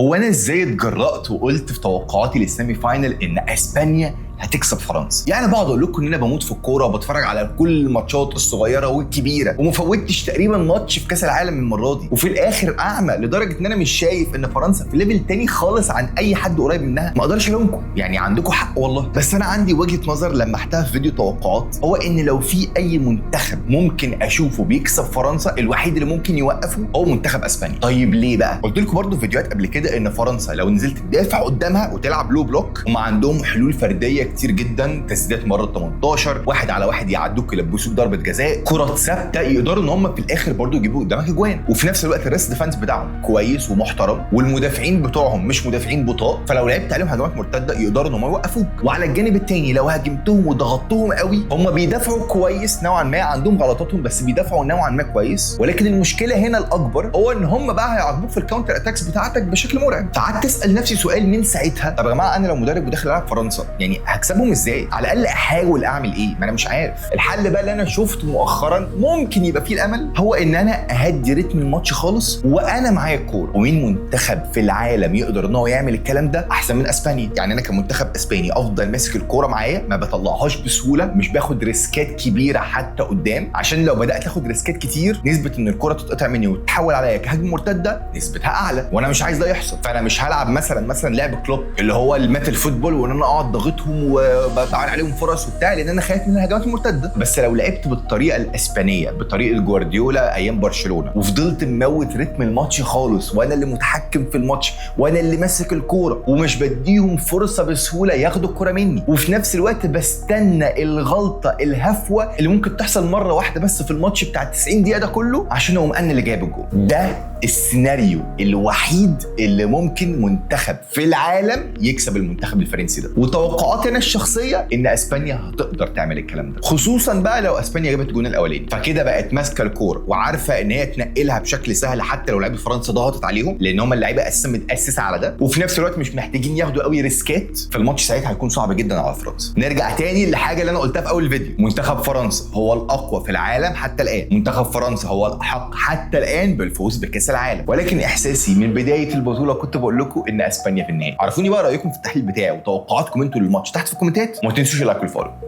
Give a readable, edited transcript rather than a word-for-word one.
هو انا ازاي اتجرأت وقلت في توقعاتي لل semi final ان اسبانيا هتكسب فرنسا؟ يعني بقعد اقول لكم ان انا بموت في الكورة وبتفرج على كل الماتشات الصغيرة والكبيرة وما فوتش تقريبا ماتش في كاس العالم المرة دي، وفي الاخر اعمى لدرجة ان انا مش شايف ان فرنسا في level تاني خالص عن اي حد قريب منها. ما اقدرش الومكم، يعني عندكم حق والله، بس انا عندي وجهه نظر لمحتها في فيديو توقعات، هو ان لو في اي منتخب ممكن اشوفه بيكسب فرنسا، الوحيد اللي ممكن يوقفه هو منتخب اسبانيا. طيب ليه بقى؟ قلت لكم برضو في فيديوهات قبل كده ان فرنسا لو نزلت تدافع قدامها وتلعب low block، هم عندهم حلول فردية كتير جدا، تسديدات مرة 18، واحد على واحد يعدوك يلبسوك ضربه جزاء، كرات ثابته، يقدروا ان هم في الاخر برضو يجيبوا قدامك اجوان. وفي نفس الوقت ال rest defense بتاعهم كويس ومحترم، والمدافعين بتوعهم مش مدافعين بطاء، فلو لعبت عليهم هجمات مرتدة يقدروا ان هم يوقفوك. وعلى الجانب الثاني لو هاجمتهم وضغطتهم قوي، هم بيدافعوا كويس نوعا ما، عندهم غلطاتهم بس بيدافعوا نوعا ما كويس. ولكن المشكلة هنا الاكبر هو ان هم بقى هيعاقبوك في ال counter attacks بتاعتك بشكل مرعب. فقعدت اسال نفسي سؤال من ساعتها، طب يا جماعة انا لو مدرب وداخل العب فرنسا يعني هكسبهم ازاي؟ على الاقل احاول اعمل ايه؟ ما انا مش عارف. الحل بقى اللي انا شفته مؤخرا ممكن يبقى فيه الامل، هو ان انا اهدي رتم الماتش خالص وانا معايا الكوره. ومين منتخب في العالم يقدر ان هو يعمل الكلام ده احسن من اسبانيا؟ يعني انا كمنتخب اسباني افضل ماسك الكورة معايا، ما بطلعهاش بسهوله، مش باخد risk ات كبيرة حتى قدام، عشان لو بدات اخد risk ات كتير نسبه ان الكورة تتقطع مني وتتحول عليا كهجمه مرتدة نسبتها اعلى، وانا مش عايز ده يحصل. فانا مش هلعب مثلا لعب كلوب اللي هو ال metal football، وان انا اقعد ضاغطهم وبعمل عليهم فرص وبتاع، لان انا خايف من الهجمات المرتده. بس لو لعبت بالطريقة الاسبانية بطريقة جوارديولا ايام برشلونة وفضلت مموت رتم الماتش خالص، وانا اللي متحكم في الماتش وانا اللي ماسك الكورة ومش بديهم فرصة بسهولة ياخدوا الكورة مني، وفي نفس الوقت بستنى الغلطة الهفوه اللي ممكن تحصل مرة واحدة بس في الماتش بتاع 90 دقيقة ده كله عشان اقوم انا اللي جايب الجول. ده السيناريو الوحيد اللي ممكن منتخب في العالم يكسب المنتخب الفرنسي ده. وتوقعاتي انا الشخصية ان اسبانيا هتقدر تعمل الكلام ده، خصوصا بقى لو اسبانيا جابت الجون الاولاني، فكده بقت ماسكه الكورة وعارفه ان هي تنقلها بشكل سهل حتى لو لعيبة فرنسا ضغطت عليهم، لان هم اللعيبة اساسا متاسسه على ده، وفي نفس الوقت مش محتاجين ياخدوا قوي risk ات في الماتش، ساعتها هيكون صعب جدا على فرنسا. نرجع تاني للحاجة اللي انا قلتها في اول فيديو، منتخب فرنسا هو الاقوى في العالم حتى الان، منتخب فرنسا هو الاحق حتى الان بالفوز بكاس العالم، ولكن احساسي من بداية البطولة كنت بقول لكم ان اسبانيا في النهائي. عرفوني بقى رايكم في التحليل بتاعي وتوقعاتكم انتوا للماتش تحت في الكومنتات، وما تنسوش ال like وال follow.